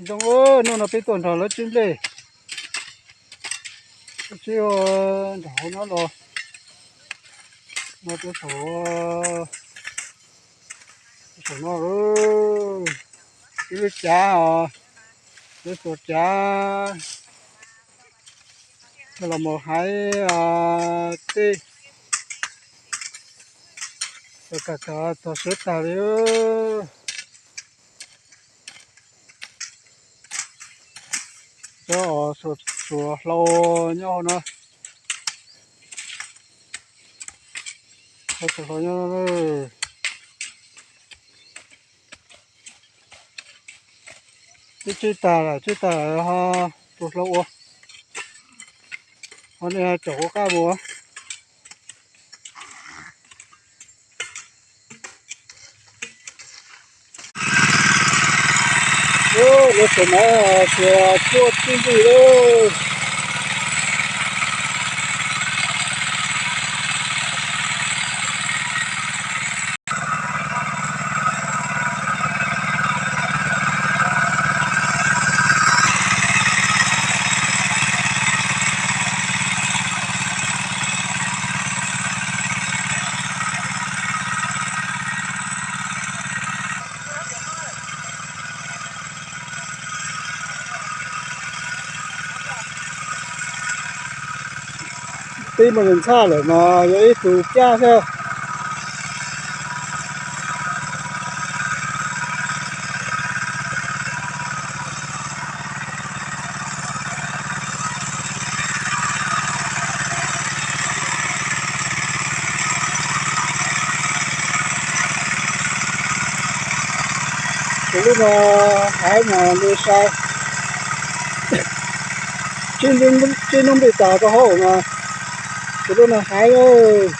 Zoo, hnub no peb tuaj nrog lawv tsib nplej, tsib nram hauv no los, no rau saum, saum no, ib lub cav os, lub xua cav, coj los mus haiv tej, txog tag txog siav tag li. Cov suav hlau nyob hauv no, cov suav hlau nyob no. Twb tsib tag lawm, tsib tag lawm ho suav hlau ua, ho nej caum kuv qab mus. Lawv suav maiv suav cuaj tib nplig lawm. Tib mus ntxhaj lawm mas yog ib tug caj xwb. Tus lub no haiv mas li sai, tsib hnub nplij tas rau hauv mas tus lub no haiv.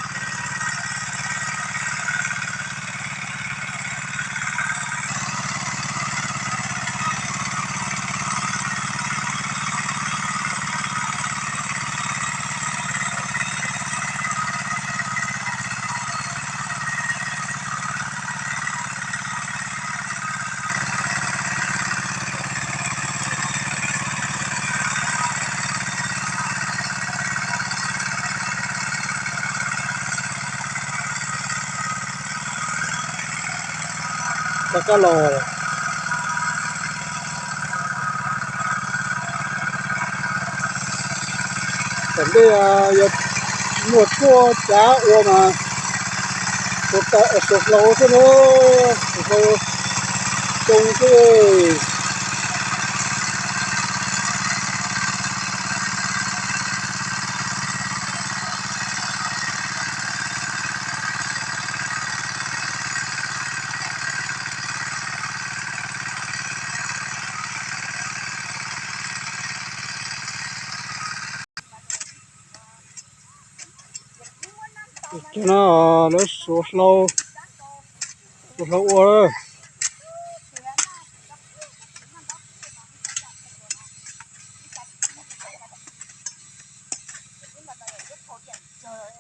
Rov qab los. Tom ntej yog muaj tshuaj cav ua mas suav hlau xwb na, suav hlau coob xwb. Cov no lawv suav hlau, suav hlau ua.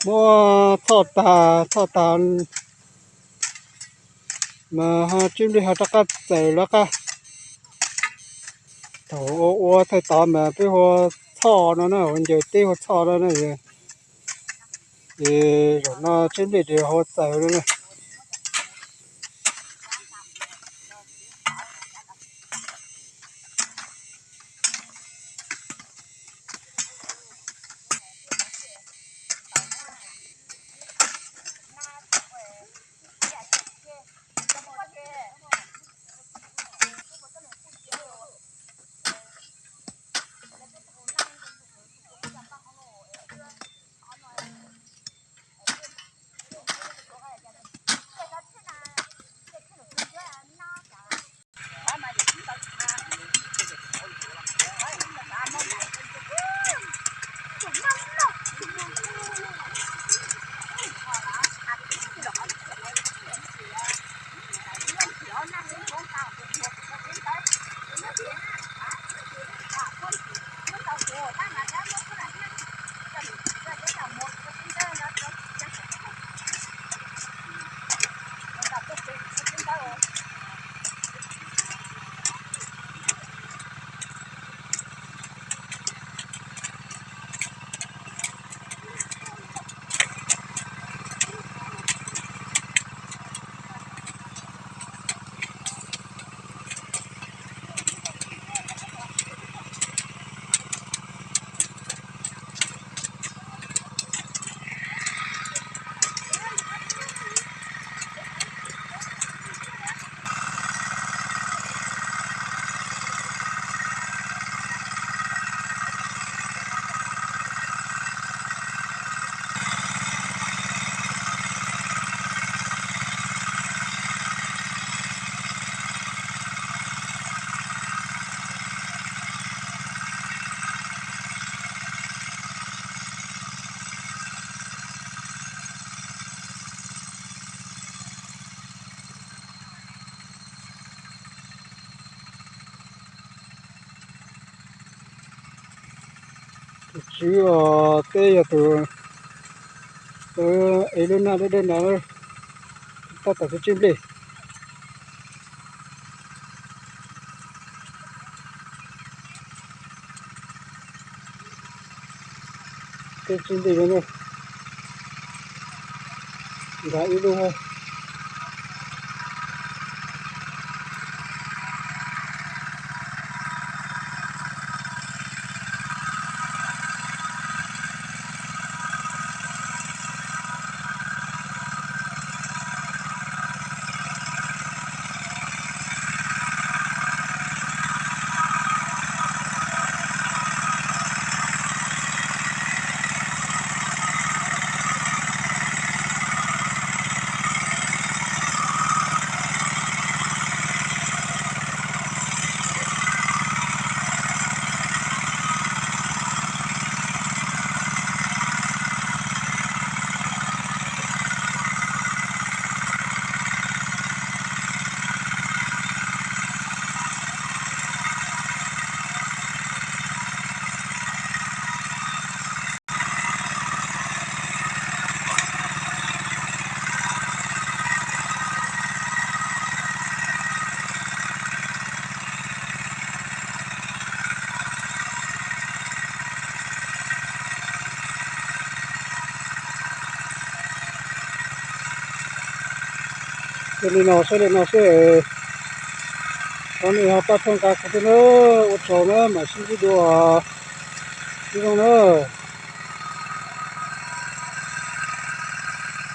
Muab txhoj tag, txhoj tag mas ho tsib nplij ho rov qab txaws lawv qab. Thaum ua ua thaij tod mas peb hu ua txhoj no na, ua ncaws teb hu ua txhoj no na. Ces zaum no tsib nplij ces hu ua txaws no na. Tswv os, peb yog tus ev lub nag dawb dawb ntawd, tab tom txiav txiav nplej. Txiav txiav nplej, nkag ib lub. Li no saib li no xwb. Cov nej ho pab txhawb nqa kuv thiab na, ua tsaug na, mam sib ntsib dua. Sib zoo na.